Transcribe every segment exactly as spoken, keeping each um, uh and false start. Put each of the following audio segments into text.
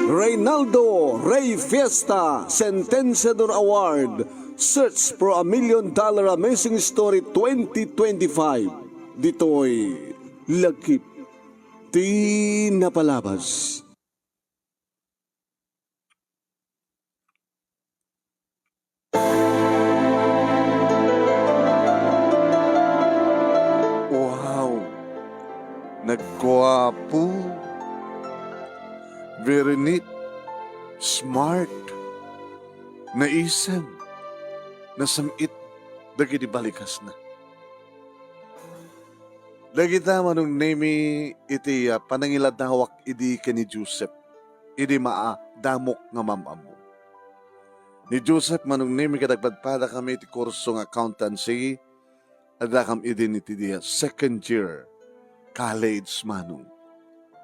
Reynaldo Rey Fiesta Sentenciador Award, Search for a Million Dollar Amazing Story twenty twenty-five. Ditoy Lagip ti Napalabas. Wow! Nagguapo. Very neat. Smart. Naisem. Nasam-it dagiti balikasna. Dagita, Manong Nemi, iti, ah, panangiladawak idi ken ni Joseph, idi maadamok nga mam-ammo. Ni Joseph, Manong Nemi, ket agpadpadakami iti kurso nga accountancy, addakam idin iti dia second year college, Manong.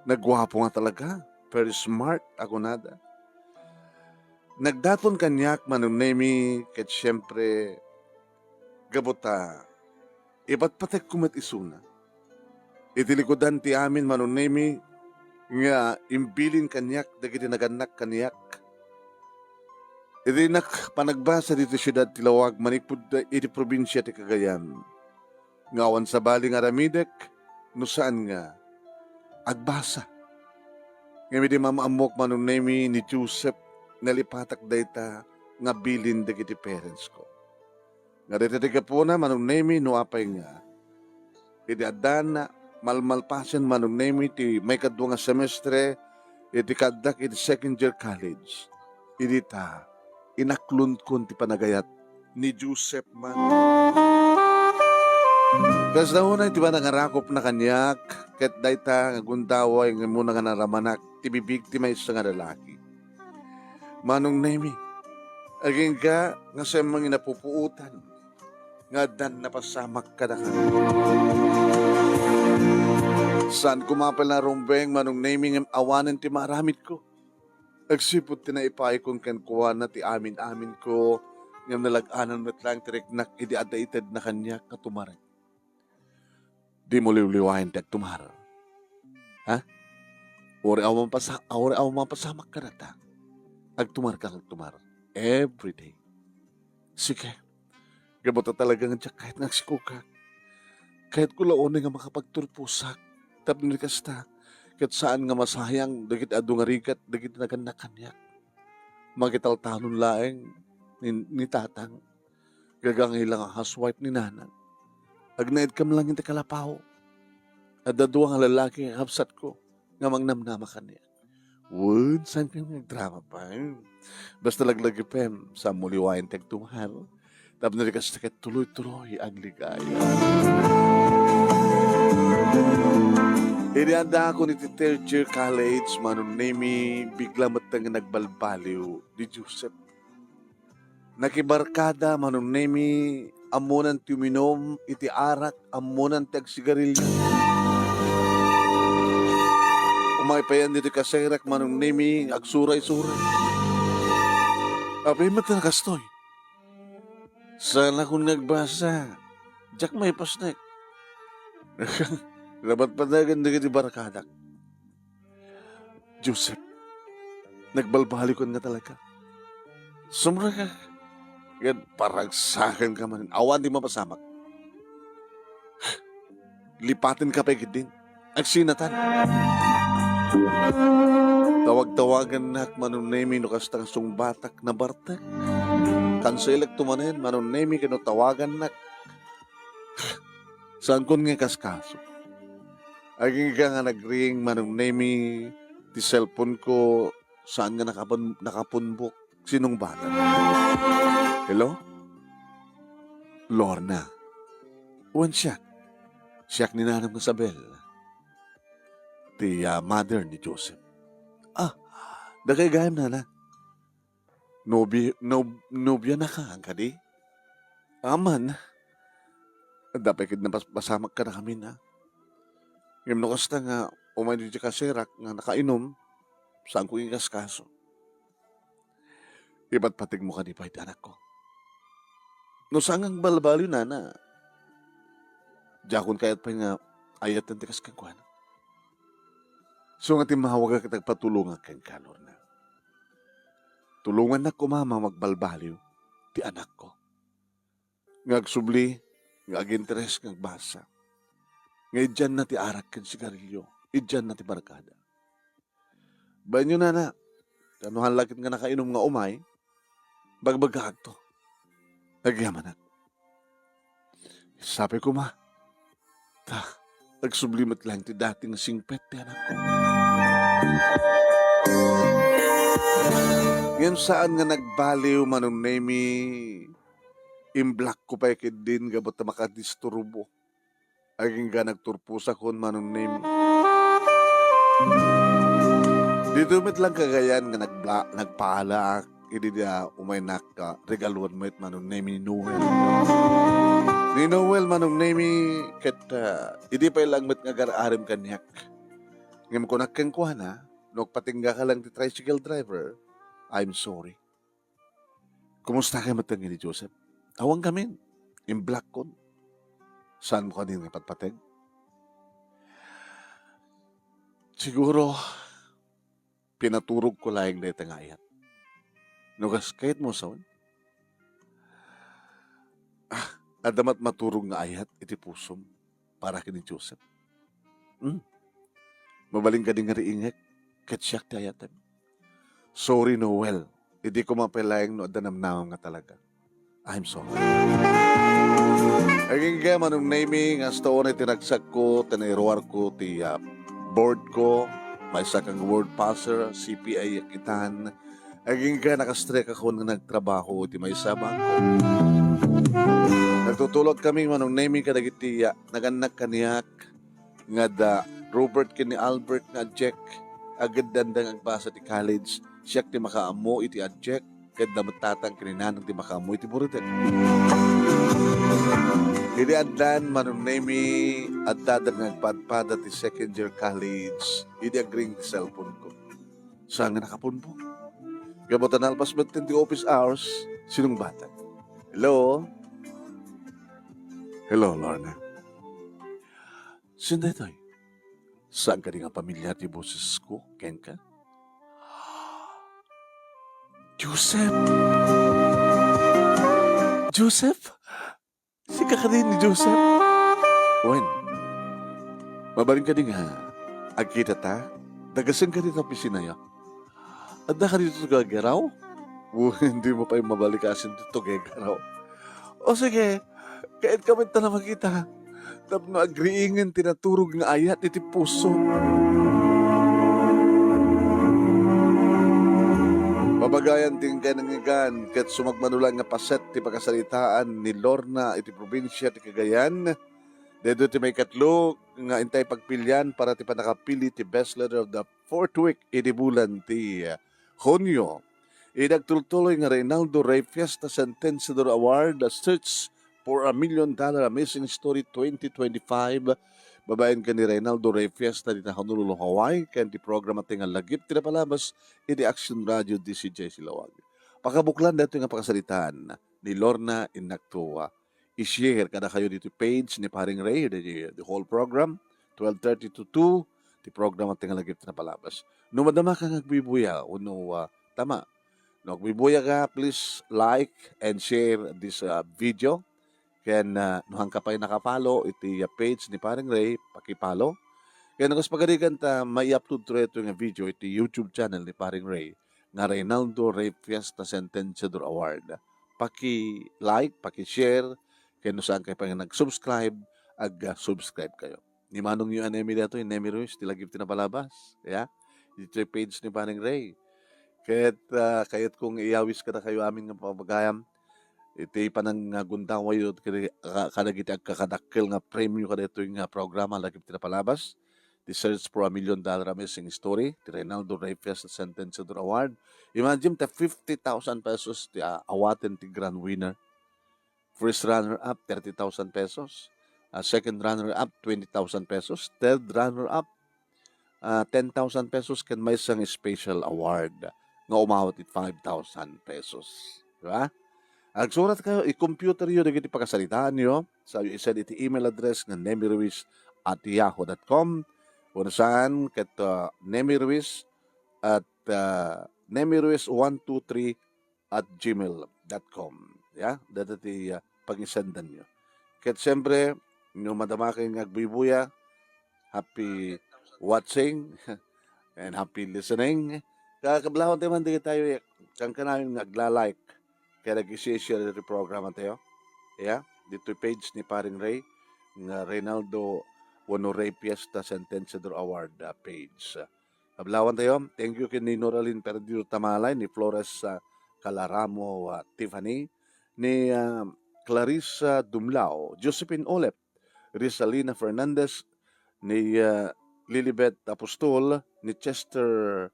Nagguapo nga talaga, very smart, a kunada. Nagdaton kaniak, Manong Nemi, ket siempre, gapu ta ipatpatekko met isuna. Iti likudan ti amin, Manong Nemi, nga imbilin kaniak dagiti nagannak kaniak. Iti nak panagbasa ditoy siudad ti Laoag manipud iti probinsia ti Cagayan, nga awan sabali nga aramidek no saan nga agbasa. Ngem idi mam-ammok, Manong Nemi, ni Joseph, nalipatak dayta nga bilin dagiti parents ko. Nga dayta ti gapuna, Manong Nemi, no apay nga, idi addan malmalpasen, Manong Nemi, ti maikadua nga semestre, iti kaaddak iti second year college, idi ta inaklonkon ti panagayat ni Joseph, Manong. Kasla unay ti panangarakopna kaniak, ket dayta nga gundaway nga immuna nga naramanak ti bibig ti maysa nga lalaki. Manong Nemi, agingga nga saan nga napupuotan nga addan napasamak kadakami. Saan koma pay narumbeng, Manong Nemi, ngem awanen ti maaramidko. Agsipud ti naipaayko kenkuana ti amin-aminko, ngem nalag-anan met laeng ti riknak idi adda itedna kaniak nga tumarek. Dimo liwliwaen ti agtumar. Ha? Uray awan pasa-, uray awan mapasamak kadata. Agtumarka nga agtumar. Every day. Sige. Gapu ta talaga nga diak kayat nga agsikogak. Kayatko la unay nga makapagturposak. Tapno di kasta, ket saan nga masayang dagiti adu nga rigat dagiti nagannak kaniak. Makitaltanon laeng ni, ni tatang. Gagangay la nga housewife ni nanang. Agnaedkam laeng iti kalapaw. Adda dua nga lalaki nga kabsatko nga mangnamnama kaniak. Wen, saan kami nagdrama pa? Basta laglagipem, saanmo liwaen ti agtumar. Tapno di kasta ket tuloy-tuloy agligaya. Idi addaakon iti third year college, Manong Nemi, bigla met nga nagbalbaliw ni Joseph. Nakibarkada, Manong Nemi, ammonan ti uminom iti arak, ammonan ti agsigarilyo. Umay payen ditoy kaserak, Manong Nemi, agsuray-suray. Apay met nga kastoy? Saanakon nga agbasa. Diak maipasnek. Napatpatagan dagiti barkadak. Joseph, nagbalbaliwkan nga talaga. Sumrek ka. Ngem paragsakenka manen. Awan ti mapasamak. Lipatenka pay ketdin. Agsinatan. Tawag-tawagannak, Manong Nemi, no kasta nga sungbatak, nabartek. Kanselekto manen, Manong Nemi, ken no tawagannak. Saankon nga ikaskaso. Agingga nga nagring, Manong Nemi, ti cellphone ko, saan nga nakapun-, nakapunbok, sinungbatak. Hello? Lorna. Wen, siak. Siak ni Nanang Isabel. Ti, ah, mother ni Joseph. Ah, dakay gayam, Nana. Nobi-, nob-, nobianaka, kadi? Aman. Adda pay ketdi napas-, pasamak kadakami, na. Ngem no kasta nga umay ditoy kaserak nga nakainom, saanko nga ikaskaso. Ipatpategmo kadi pay ti anakko. No saan nga agbalbaliw, Nana, diakon kayat pay nga ay-ayaten ti kas kenkuana. Isu nga timmawagak ket agpatulongak kenka, Lorna. Tulongannak koma nga magbalbaliw ti anakko. Nga agsubli, nga aginteres, nga agbasa. Nga idianna ti arak ken sigarilyo, idianna ti barkada. Bainyo, nana, ta no han la ket nga nakainum nga umay, bagbagaakto. Agyamanak. Sapay koma, ta agsubli met laeng ti dati nga singpet ti anakko. Ngem saan nga nagbaliw, Manong Nemy, imblockko pay ketdin gapu ta makadisturbo. Agingga nagturposakon, Manong Nemy. Ditoy met laeng Cagayan nga nagbla-, nagpaalaak idi dia umaynak, ah, regaluan met, Manong Nemy, ni Noel. Ni Noel, Manong Nemy, ket, ah, idi pay laeng met nga agar-arem kaniak. Ngem kunak kenkuana, no agpatinggaka laeng ti tricycle driver, I'm sorry. Kumusta kay met ni Joseph? Awan gamin. Imblockon. Saanmo kadi nga patpateg? Siguro, pinaturogko laeng dayta nga ayat. No kas-, kayatmo sawen? Ah, adda met maturog nga ayat iti pusom para ken ni Joseph. Hmm. Mabalin kadi nga riingek ket siak ti ayatem? Sorry, Noel. Idi koma pay laeng no adda namnamam nga talaga. I'm sorry. Agingga, Manong Nemy, nga asto unay ti ragsakko, ti nairuarko, ti, ah, board ko, maysa kang word passer, C P I ak itan. Agingga, nakastrek akon nga nagtrabaho iti maysa a bangko. Nagtutulod kami, Manong Nemy, kadagiti, ah, nagannak kaniak, nga da Robert ken ni Albert nga adjek, ageddan da nga agbasa ti college, siak ti makaammo iti adjek, ket da met tatang ken ni nanang ti makaammo iti buridek. Idi addan, Manong Nemy, adda da nga agpadpada ti second year college, idi agring ti cellphone ko. Saan nga nakapunpon? Gapu ta nalpas met ti office hours, sinungbatak. Hello? Hello, Lorna. Sino daytoy? Saan kadi nga pamilyar ti bosesko kenka? Joseph! Joseph? Sika kadi ni Joseph? Wen, mabalin kadi nga agkitata? Dagasen kadi ta opisinayo? Adda kadi ditoy Tuguegarao? Wen, dimo pay mabalikasin ti Tuguegarao. O sige, kayat kami ta na makita. Tapno agriingen ti naturog nga ayat iti puso. Pabagayan ti inkay nangngegan ket sumagmano laeng nga paset ti pakasaritaan ni Lorna iti probinsia ti Cagayan. Daytoy ti maikatlo nga intay pagpilian para ti pannakapili ti best letter of the fourth week idi bulan ti, ah, Hunio. Idi agtultuloy nga Reynaldo Rey Fiesta Sentenciador Award, a Search for a Million Dollar Amazing Story twenty twenty-five, babaen ken ni Reynaldo Rey Fiesta dita Honolulu, Hawaii, ken ti programa ti nga Lagip ti Napalabas iti Action Radio D C J Silawag. Pakabuklan daytoy nga pakasaritaan ni Lorna Innaktua. I-share kadakayo ditoy page ni Paring Ray, the, the whole program, twelve thirty to two, ti programa ti nga Lagip ti Napalabas. No madamaka nga agbuy-buya, wenno, ah, tama, no agbuybuyatka, please like and share this, ah, video. Ken, ah, no haanka pay naka-follow iti, ah, page ni Paring Ray, paki-follow. Ken no kas pagarigan ta mai-upload to daytoy nga video iti YouTube channel ni Paring Ray nga Reynaldo Rey Fiesta Sentenciador Award. Paki-like, paki-share, ken no saankayo pay nga nag-subscribe, ag-subscribe kayo. Ni manongyo a Nemy daytoy, Nemy Ruiz, ti Lagip ti Napalabas. Ya? Ditoy page ni Paring Ray. Ket, ah, kayatko nga iyawis kadakayo amin nga pabagayam iti panangagundawayo kadi-, ka-, kadagiti agkakadakkel nga premio kadaytoy nga programa, Lagip ti Napalabas, ti Search for a Million Dollar Amazing Story, ti Reynaldo Rey Fiesta Sentenciador Award. Imagine ta fifty thousand pesos ti, ah, awaten ti grand winner. First runner-up, thirty thousand pesos. Ah, second runner-up, twenty thousand pesos. Third runner-up, ah, ten thousand pesos ken maysa nga special award nga umawat iti five thousand pesos. Di ba? Agsurat kayo, i-computer yo dagiti pakasaritaanyo, sa i-send iti email address nga nemiruiz at yahoo dot com. Wenno saan, ket, ah, Nemi Ruiz at, ah, Nemi Ruiz one two three at gmail dot com. Ya, dayta ti, ah, pangisendanyo. Ket siyempre, no madamaken nga agbuybuya, happy watching and happy listening. Ka-, kablawan tayo man dagiti tayo, eh, kankanayon nga agla-like, ken ag-share ti programa tayo. Ya, ditoy page ni Paring Ray, nga Reynaldo wenno Ray Fiesta Sentenciador Award, ah, page. Kablawan tayo. Thank you ken ni Noralyn Perdido Tamalay, ni Flores, ah, Calaramo, ah, Tiffany, ni, ah, Clarissa Dumlao, Josephine Olep, Rizalina Fernandez, ni, ah, Lilibet Apostol, ni Chester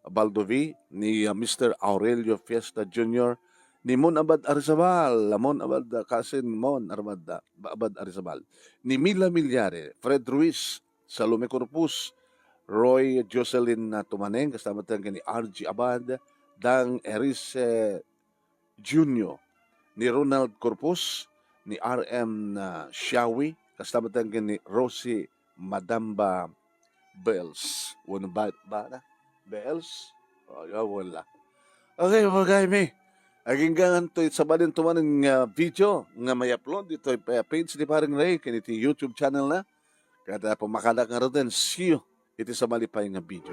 Baldovi, ni, ah, Mister Aurelio Fiesta Junior, ni Mon Abad Arizabal, Mon Abad, ah, cousin Mon Armad, ah, Abad Arizabal, ni Mila Millares, Fred Ruiz, Salome Corpus, Roy Jocelyn, ah, Tumaneng, kasta met ken ni R G Abad, Dang Erice Junior, ni Ronald Corpus, ni R M na Shawi, kasta met ken ni Rosie Madamba Bells. Wenno ba, ba na? Bells? O, ya, wala. Okay, mga kaimi. Aginggangan to, sabali to manen nga video nga may-upload ditoy pa-, page ni Paring Ray, ken iti YouTube channel na. Kada pumakadak nga ruten, see you iti sabali pay nga video.